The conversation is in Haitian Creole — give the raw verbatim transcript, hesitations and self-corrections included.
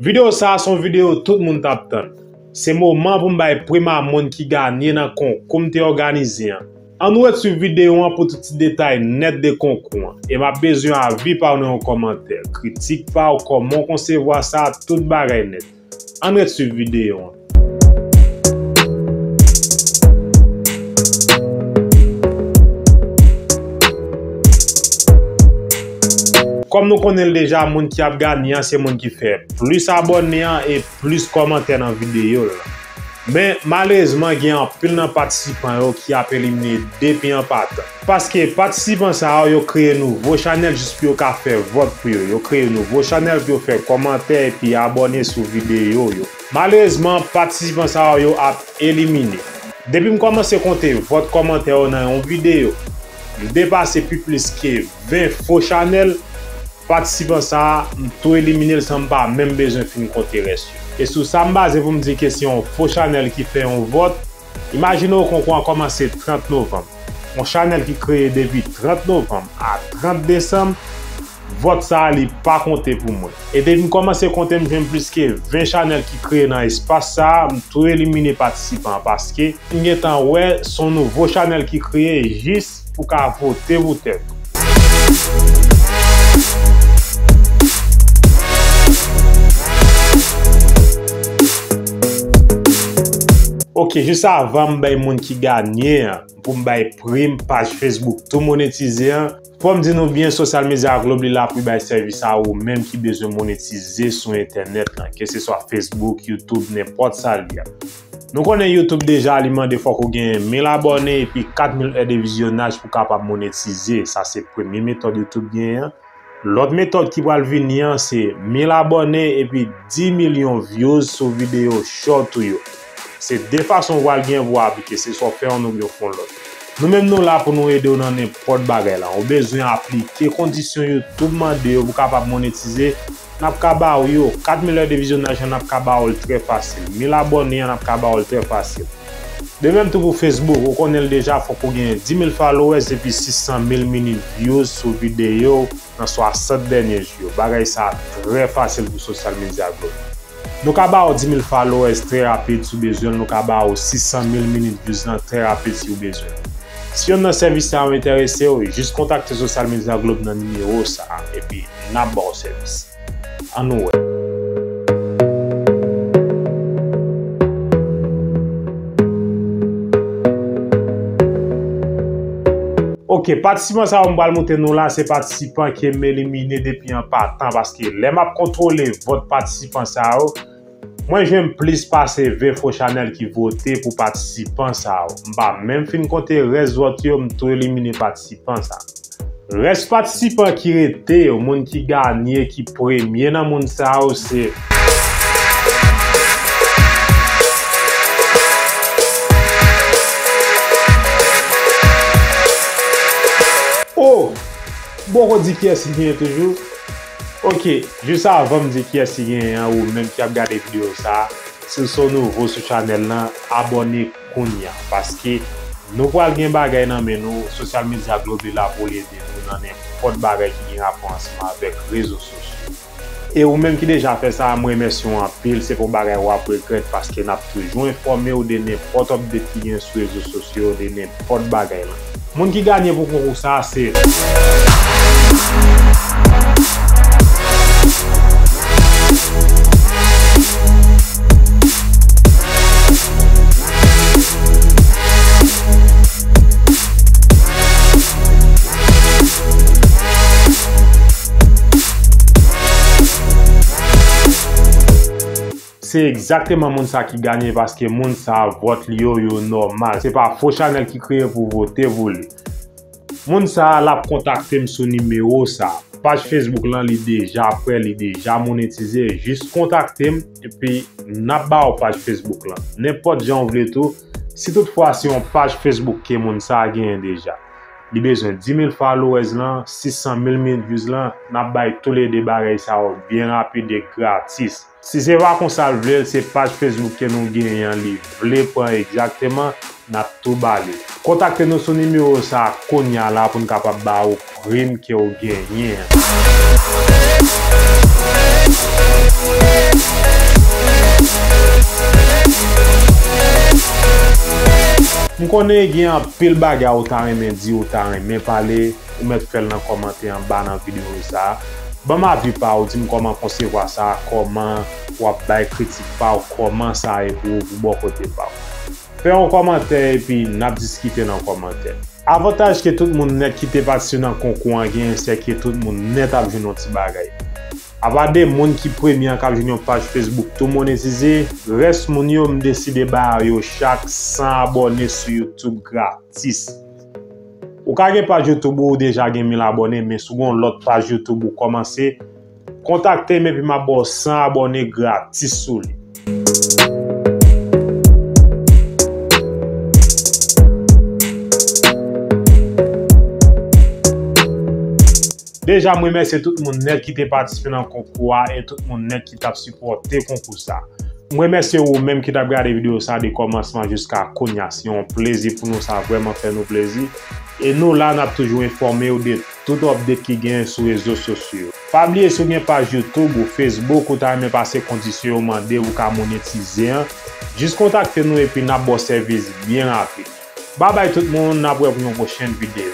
Videyo sa a se yon videyo tout moun t ap tann. Se moman pou m bay prim a moun ki ganye nan konkou m te òganize an. Ann nou ret swiv videyo an pou tout ti detay nèt de konkou an. E m ap bezwen avi pa w nan yon kòmantè, kritik pa w, kòman w konsevwa sa, tout bagay nèt. Ann ret swiv videyo an. Kòm nou konnen l deja, moun ki ap ganye an se moun ki fè plis abòne an e plis kòmantè nan videyo l lan. Men, malerezman, gen anpil nan patisipan yo ki ap elimine depi an patan. Paske patisipan sa yo, yo kreye nouvo chanèl jis pou yo ka fè vòt pou yo. Yo kreye nouvo chanèl pou yo fè kòmantè epi abòne sou videyo yo. Malerezman, patisipan sa yo ap elimine. Depi m kòmanse konte vòt kòmantè yo nan yon videyo, m depase pi plis ke ven fo chanèl. Patisipan sa a, m tou elimine l san m pa menm bezwen fin konte rès yo. E sou sa m baze pou m di ke se yon fo chanèl ki fè yon vòt. Imajine w konkou an kòmanse trant novanm. Yon chanèl ki kreye depi trant novanm a trant desanm, vòt sa a li pa konte pou mwen. E depi m kòmanse konte, m jwenn plis ke ven chanèl ki kreye nan espas sa a, m tou elimine patisipan an paske m gentan wè se yon nouvo chanèl ki kreye jis pou ka vote pou tèt ou. Ok, jis avan m bay moun ki ganye an, pou m bay prim paj Facebook tou monetize an, fò m di nou byen, Social Media Globe li la pou l bay sèvis a ou menm ki bezwen monetize sou entènèt lan, keseswa Facebook, YouTube, nenpòt sa l ye a. Nou konnen YouTube deja li mande fòk ou genyen mil abòne epi kat mil è de vizyonaj pou kapab monetize. Sa se premye metòd YouTube genyen an. Lòt metòd ki pral vini an se mil abòne epi dis milyon views sou videyo short ou yo. Se de fason ou pral gen pou w aplike, se swa w fè youn oubyen w fè yon lòt. Nou menm nou la pou nou ede w nan nenpòt bagay la. Ou bezwen aplike kondisyon YouTube mande yo pou w kapab monetize, n ap ka ba w yo. Kat mil è de vizyonaj lan, n ap ka ba w l trè fasil. Mil abòne an, n ap ka ba w l trè fasil. De menm tou pou Facebook, ou konnen l deja, fòk ou genyen dis mil followers epi sis san mil minit views sou videyo w nan swasant dènye jou yo. Bagay sa a trè fasil pou Social Media Globe. Nou ka ba w dis mil followers trè rapid si w bezwen l, nou ka ba w sis san mil minit views lan trè rapid si w bezwen l. Si yonn nan sèvis sa yo enterese w, jis kontakte Social Media Globe nan nimewo sa a, epi n ap ba w sèvis. Ann nou wè. Ok, patisipan sa yo m pral montre nou la, se patisipan ke m elimine depi an patan, paske lè m ap kontwole vòt patisipan sa yo, mwen jwenn plis pase ven fo chanèl ki vote pou patisipan sa yo. M pa menm fin konte rès vòt yo, m tou elimine patisipan sa. Rès patisipan ki rete yo, moun ki ganye, ki premye nan moun sa yo, se Oh! M poko di kiyès ki genyen toujou. Ok, jis avan m di kiyès ki genyen an, ou menm ki ap gade videyo sa a, si w se yon nouvo sou chanèl lan, abòne kounye a, paske nou pral gen bagay nan men nou, Social Media Globe li la pou l ede nou nan nenpòt bagay ki gen rapò ansanm avèk rezo sosyo. E ou menm ki deja fè sa, m remèsye w anpil, se pa yon bagay w ap regrèt, paske n ap toujou enfòme w de nenpòt update ki gen sou rezo sosyo, de nenpòt bagay lan. Moun ki ganye pou konkou sa a se. Se egzakteman moun sa ki ganye paske moun sa vòt li yo, yo nòmal. Se pa fo chanèl ki kreye pou vote pou li. Moun sa l ap kontakte m sou nimewo sa. Paj Facebook lan li deja prè, li deja monetize. Jis kontakte m epi n ap ba w paj Facebook lan. Nenpòt jan w vle tou, si toutfwa se yon paj Facebook ke moun sa genyen deja. Li bezwen dis mil followers lan, sis san mil minit views lan, n ap bay toulede bagay sa yo byen rapid e gratis. Si se pa konsa l vle l, se paj Facebook ke nou genyen an, li vle pran egzakteman, n ap tou ba li. Kontakte nou sou nimewo sa a kounye a la pou n kapab ba ou prim ke w genyen an. Konnen gen anpil bagay ou ta renmen di, ou ta renmen pale, ou mèt fè l nan kòmantè anba nan videyo sa a. Ban m avi pa w, di m kòman w konsevwa sa, kòman w ap bay kritik pa w, kòman sa ye pou ou, pou bò kote pa w. Fè yon kòmantè epi n ap diskite nan kòmantè. Avantaj ke tout moun nèt ki te patisipe nan konkou an genyen, se ke tout moun nèt ap jwenn yon ti bagay. Apa de moun ki premye an k ap jwenn yon paj Facebook tou monetize, rès moun yo m deside ba yo chak san abòne sou YouTube gratis. Ou ka gen paj YouTube ou deja gen mil abòne, men si w gen yon lòt paj YouTube ou kòmanse, kontakte m epi m ap ba w san abòne gratis sou li. Deja, m remèsye tout moun nèt ki te patisipe nan konkou a e tout moun nèt ki t ap sipòte konkou sa. M remèsye ou menm ki t ap gade videyo sa de kòmansman jiska kounye a. Se yon plezi pou nou, sa vrèman fè nou plezi. E nou la, n ap toujou enfòme w de tout update ki genyen sou rezo sosyo yo. Pa bliye, si w gen paj YouTube ou Facebook ou ta renmen pase kondisyon yo mande pou w ka monetize an, jis kontakte nou epi n ap ba w sèvis byen rapid. Babay tout moun, n ap wè pou yon pwochèn videyo.